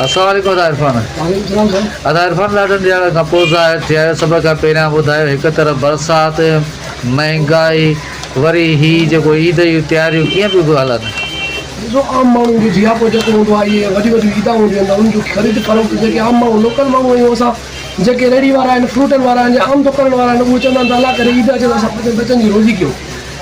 السلام عليڪم ادا عرفان. وعليڪم السلام سائين. ادا عرفان ڏاڍن ڏيهاڙن کان پوء ظاهر ٿيا آهيو سڀ کان پهريان ٻڌايو هڪ طرف برسات مهنگائي وري هي جيڪو عيد جون تياريون ڪيئن پيون هلن. ڏسو عام ماڻهن جو جياپو جيڪو هوندو آهي اهي وڏيون وڏيون عيدان هونديون آهن ته انهن جو خريد فروخت جيڪي عام ماڻهو لوڪل ماڻهو آهيون اسان جيڪي ريڙهي وارا آهن فروٽن وارا آهن يا عام دڪانن وارا آهن اهي چوندا آهن ته الله ڪري عيد اچي ته اسان پنهنجن ٻچن جي روزي ڪيون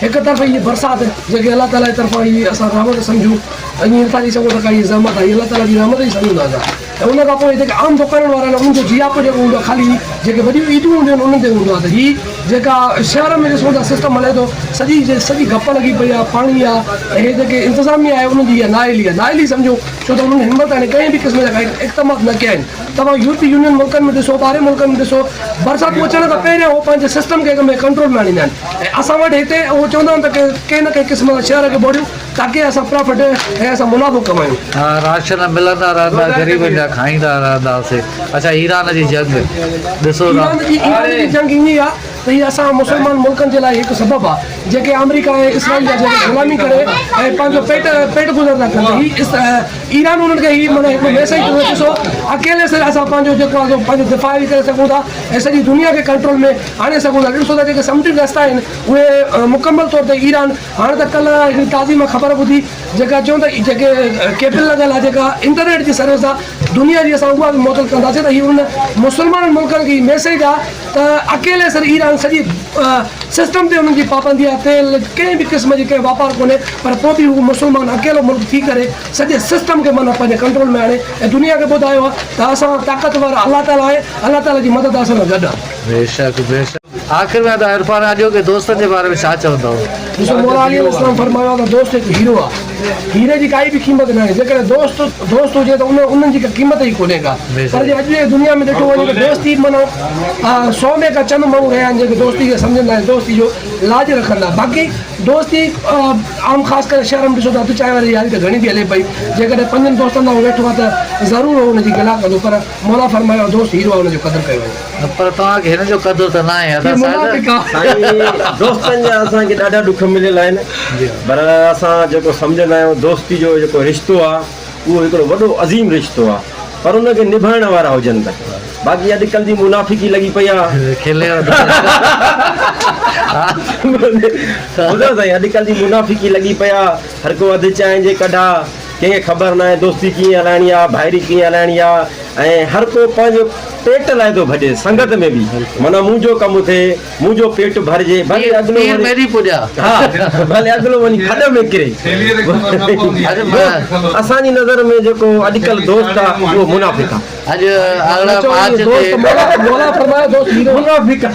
هڪ طرف هي برسات جيڪي الله تعالي جي طرفان هي اسان رحمت سمجهون ائين نٿا چئي سگهون ته ڪا هي زحمت آهي هي الله تعالي جي رحمت ئي سمجهون ٿا اسان ۽ ان کان پوء جيڪي عام دڪانن وارا آهن انهن جو جياپو جيڪو هوندو آهي خالي جيڪي وڏيون عيدون هونديون آهن انهن تي هوندو آهي ته هي جيڪا شهر ۾ ڏسون ٿا سسٽم هلي ٿو سڄي جي سڄي گپ لڳي پئي آهي پاڻي آهي ۽ هي جيڪي انتظاميه آهي انهن جي اها نااهلي آهي نااهلي سمجهو ڇو ته انهن هن مهل تائين ڪنهن به قسم جا ڪا اقدامات نه ڪيا آهن توهان يورپي يونين ملڪن ۾ ڏسو ٻاهرين ملڪن ۾ ڏسو برساتون اچڻ کان پهريان هو پنهنجي سسٽم کي اڳ ۾ ڪنٽرول ۾ آڻيندا آهن ۽ اسان وٽ هتي اهو چوندا آهن ته ڪنهن نه ڪنهن قسم سان شهر کي ٻوڙيون تاڪه اسان پرافٽ ۽ اسان منافعو ڪمايون. ها راشن ملندا رهندا غريبن جا کائيندا رهنداسي اڇا ايران جي جنگ ڏسو ٿا. ايران جي ايران جي جنگ ائين آ ته هي اسان مسلمان ملڪن جي لاء هڪ سبب آ جيڪي آمريڪا ۽ اسرائيل جا جيڪي غلامي ڪري ۽ پنهنجو پيٽ پيٽ گذر ٿا ڪن ته هي ايران انهن کي هي معنيٰ هڪڙو ميسيج ٿو ڏئي ڏسو اڪيلي سر اسان پنهنجو جيڪو آ سو پنهنجو دفاع به ڪري سگهون ٿا ۽ سڄي دنيا کي ڪنٽرول ۾ آڻي سگهون ٿا ڏسو ته جيڪي سمنڊي رستا آهن اهي مڪمل طور تي ايران هاڻ ته ڪلهه هڪڙي تازي مان خبر ٻڌي جيڪا چون ته جيڪي ڪيبل لڳل آهي جيڪا انٽرنيٽ جي سروس آهي دنيا جي اسان اها به معطل ڪنداسين ته هي ان مسلمانن ملڪن کي هي ميسيج آهي ته اڪيلي سر ايران سڄي سسٽم تي انهن جي پابندي آهي تيل ڪنهن به قسم جي ڪنهن واپار ڪونهي پر پوء به هو مسلمان اڪيلو ملڪ ٿي ڪري سڄي سسٽم کي معنيٰ پنهنجي ڪنٽرول ۾ آڻي ۽ دنيا کي ٻڌايو آهي ته اسان طاقتور الله تعاليٰ آهي الله تعاليٰ جي مدد اسان سان گڏ آهي. بيشڪ بيشڪ. آخر ۾ ادا عرفان اڄوڪي دوستن جي باري ۾ ڇا چوندؤ؟ ڏسو مولا علي عليه السلام فرمايو آهي ته دوست هڪ هيرو آهي هيري جي ڪائي به قيمت ناهي جيڪڏهن دوست دوست هجي ته ان انهن جي ڪا قيمت ئي ڪونهي ڪا پر جي اڄ جي دنيا ۾ ڏٺو وڃي ته دوستي معنيٰ سو ۾ ڪا چند ماڻهو رهيا آهن جيڪي دوستي کي سمجهندا آهن دوستي جو لاج رکندا باقي دوستي عام خاص ڪري شهر ۾ ڏسو ته اڌ چانهه واري ياري ته گهڻي ٿي هلي پئي جيڪڏهن پنجن دوستن سان هو ويٺو آهي ته ضرور هو ان جي گلا ڪندو پر مولا فرمايو آهي دوست هيرو آهي ان جو قدر ڪيو وڃي. پر توهان کي هن جو قدر ته ناهي ادا ساجد. سائين دوستن جا اسان کي ڏاڍا ڏک مليل آهن پر اسان جيڪو سمجهندا آهيون دوستي جو جيڪو رشتو آهي اهو هڪڙو وڏو عظيم رشتو آهي پر ان کي نڀائڻ وارا هجن ته باقي اڄڪلهه جي منافقي لڳي پئي آهي ٻڌو سائين اڄڪلهه جي منافقي لڳي پئي آهي هر ڪو اڌ چانهه جي ڪڍا ڪنهن کي خبر ناهي دوستي ڪيئن هلائڻي آ ڀائري ڪيئن هلائڻي آ ۽ هر ڪو پنهنجو پيٽ لاء ٿو ڀڄي سنگت ۾ به معنيٰ منهنجو ڪم ٿئي منهنجو پيٽ ڀرجي ڀلي اڳلو پير وڃي ميري پڄا. ها ڀلي اڳلو وڃي کڏ ۾ ڪري اسان جي نظر ۾ جيڪو اڄڪلهه دوست آ اهو منافق آ. اڄ 18 مارچ تي مولا فرمايو دوست هيرو آ. منافق آ.